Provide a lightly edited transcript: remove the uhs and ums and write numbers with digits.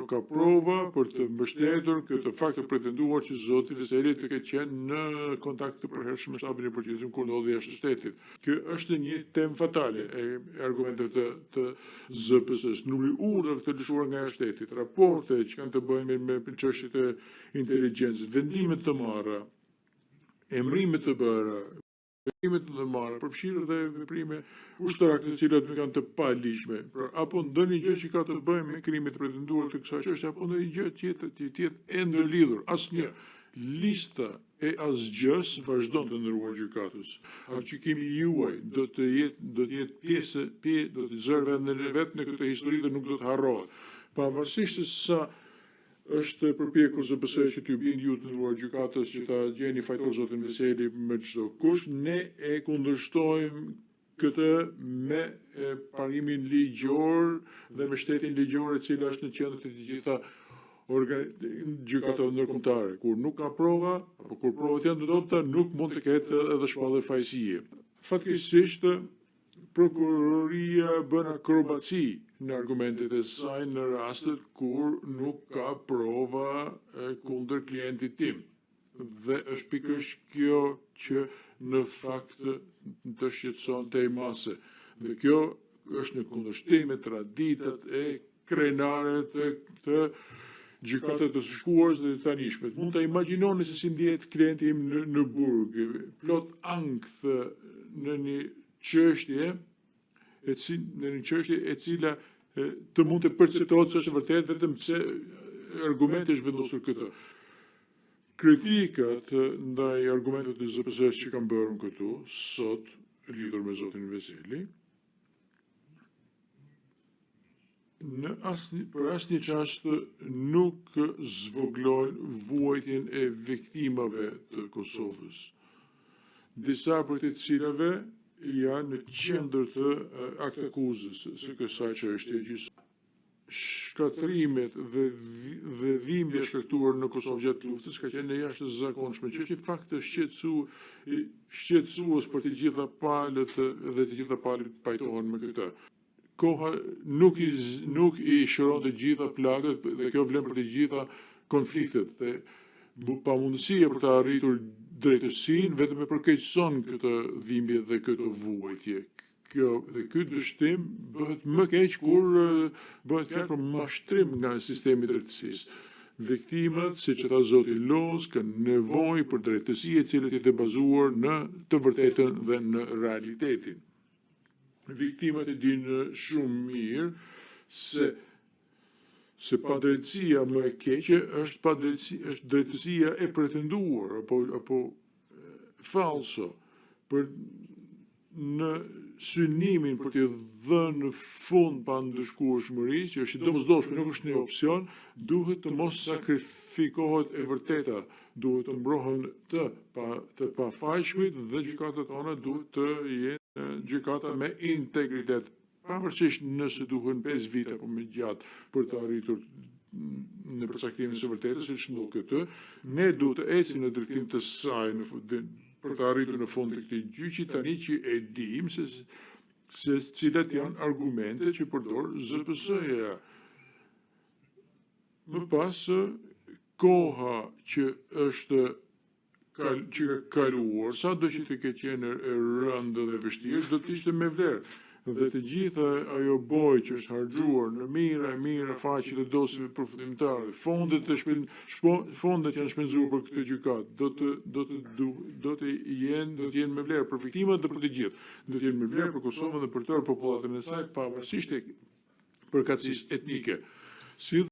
Nuk ka prova për të mbështetur këtë fakt të pretenduar që zoti Veseli të ketë qenë në kontakt të përhershëm me Shtabin e Përgjithshëm kur ndodhej jashtë shtetit. Kjo është një temë fatale e argumenteve të të ZPS-së. Numri i urdhrave të lëshuar nga jashtë shtetit, raporte që kanë të bëjnë me me çështjet e inteligjencës, vendime të marra, emërime të bëra, veprime të ndërmarra, përfshirë dhe veprime ushtarake të cilat nuk janë të paligjshme, pra apo ndonjë gjë që ka të bëjë me krimet e pretenduara të kësaj çështje apo ndonjë gjë tjetër që të jetë e ndërlidhur, asnjë. Lista e asgjësë vazhdon të nderuar gjykatës. Aktgjykimi juaj do të jetë do të jetë pjesë pje do të zërë vendin e vet në këtë histori dhe nuk do të harrohet. Pavarësisht se sa Është përpjekur ZPS-ja që t'ju bindë ju të nderuar gjykatës që ta gjeni fajtor zotin Veseli me çdo kusht, ne e kundërshtojmë këtë me parimin ligjor dhe me shtetin ligjor e cila është në qendër të të gjitha gjykatave ndërkombëtare. Kur nuk ka prova, apo kur provat janë të dobëta, nuk mund të ketë edhe shpallje fajësie. Fatkeqësisht, Prokuroria bën akrobaci në argumentet e saj në rastet kur nuk ka prova kundër klientit tim. Dhe është pikërisht kjo që në fakt të shqetëson tej mase. Dhe kjo është në kundërshtim me traditat e krenare të të gjykatave të së shkuarës dhe të tanishme. Mund ta imagjinoni se si ndjehet klienti im në, në burg, plot ankth në një çështje e cil, në një çështje e cila e, të mund të perceptohet se është e vërtetë vetëm pse argumenti është vendosur këtë. Kritikat ndaj argumenteve të ZPS-së që kam bërë unë këtu sot lidhur me zotin Veseli, Në asnjë, për asnjë çast nuk zvogëlojnë vuajtjen e viktimave të Kosovës. Disa prej të cilave janë në qendër të aktakuzës së kësaj çështje që shkatërrimet dhe dhe dhimbja e shkaktuar në Kosovë gjatë luftës ka qenë e jashtëzakonshme, që është një fakt shqetësu, shqetësues për të gjitha palët dhe të gjitha palët pajtohen me këtë. Koha nuk i nuk i shëron të gjitha plagët dhe kjo vlen për të gjitha konfliktet dhe pamundësia për të arritur drejtësinë vetëm e përkeqëson këtë dhimbje dhe këtë vuajtje. Kjo dhe ky dështim bëhet më keq kur bëhet fjalë për mashtrim nga sistemi i drejtësisë. Viktimat, siç e tha zoti Loz, kanë nevojë për drejtësi e cila të jetë e bazuar në të vërtetën dhe në realitetin. Viktimat e dinë shumë mirë se se padrejtësia më e keqe është padrejtësi, është drejtësia e pretenduar apo apo falso për në synimin për t'i dhënë fund pandëshkueshmërisë, që është i domosdoshme, nuk është një opsion, duhet të mos sakrifikohet e vërteta, duhet të mbrohen të pa të pafajshmit dhe gjykatat tona duhet të jenë gjykata me integritet, pavarësisht nëse duhen 5 vite apo më gjatë për të arritur në përcaktimin e së vërtetës, siç ndodh këtë, ne duhet të ecim në drejtim të saj në për të arritur në fund të këtij gjyqi tani që e dimë se se cilat janë argumentet që përdor ZPS-ja. Më pas koha që është kal, që ka kaluar, sado që të ketë qenë e rëndë dhe e vështirë, do të ishte me vlerë. Dhe të gjitha ajo bojë që është harxhuar në mijëra e mijëra faqe të dosjeve përfundimtare, fondet të shpen, shpo, fondet që janë shpenzuar për këtë gjykatë, do të do të do, do të jenë do të jenë me vlerë për viktimat dhe për të gjithë. Do të jenë me vlerë për Kosovën dhe për tërë popullatën e saj, pavarësisht përkatësisë etnike. Si